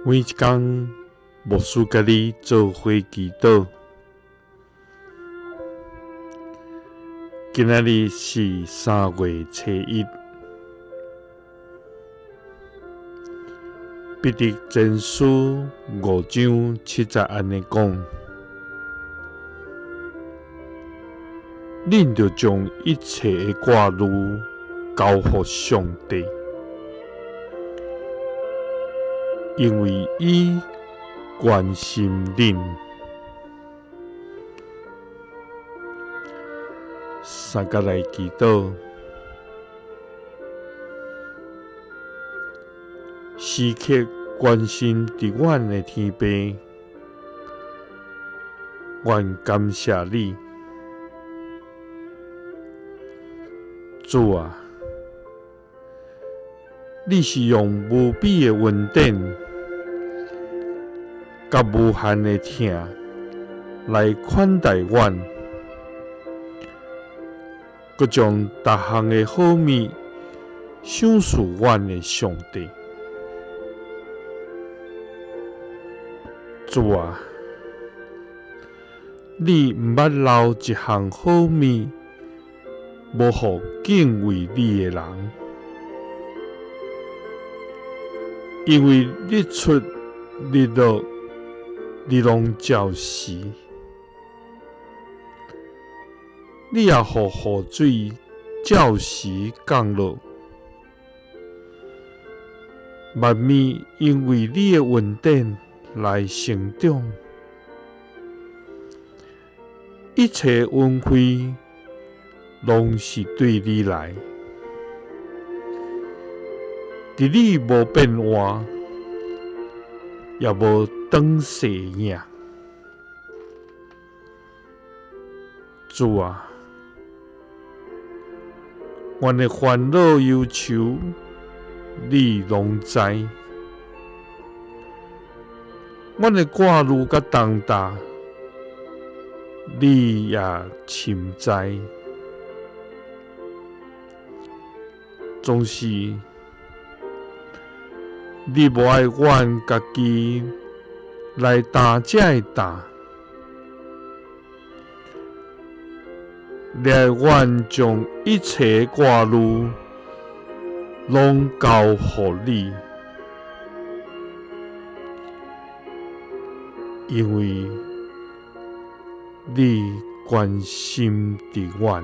每一工，牧師佮你做伙祈禱。今仔日是3月初1，彼得前書5章7節按呢講：恁著將一切的掛慮交予上帝。因為伊關心恁。三佮來祈禱，時刻關心著阮的天父，阮感謝你，主啊！你是用無比的恩典，佮無限的疼來款待阮，閣將逐項的好物賞賜阮的上帝。主啊，你毋捌留一項好物，無予敬畏你的人。因為日出日落，你攏照時；你也予雨水照時降落。萬物因為你的恩典來成長，一切恩惠攏是對你來。佇你無變換，也無轉勢影。主啊，阮的煩惱憂愁，你攏知；阮的掛慮佮重擔，你也深知。總是，你無愛阮家己來擔這个擔，你愛阮將一切掛慮攏交予你，因為你關心著阮。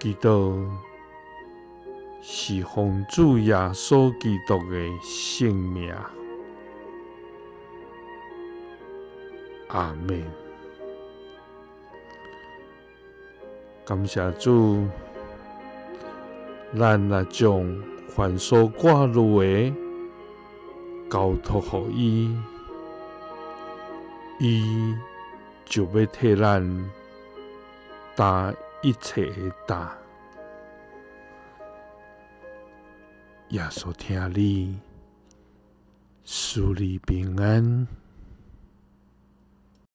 祈禱是奉主耶穌基督的聖名，阿們。感謝主，咱若將凡所掛慮的交託予伊，伊就欲替咱擔一切的擔。耶穌疼你，賜你平安。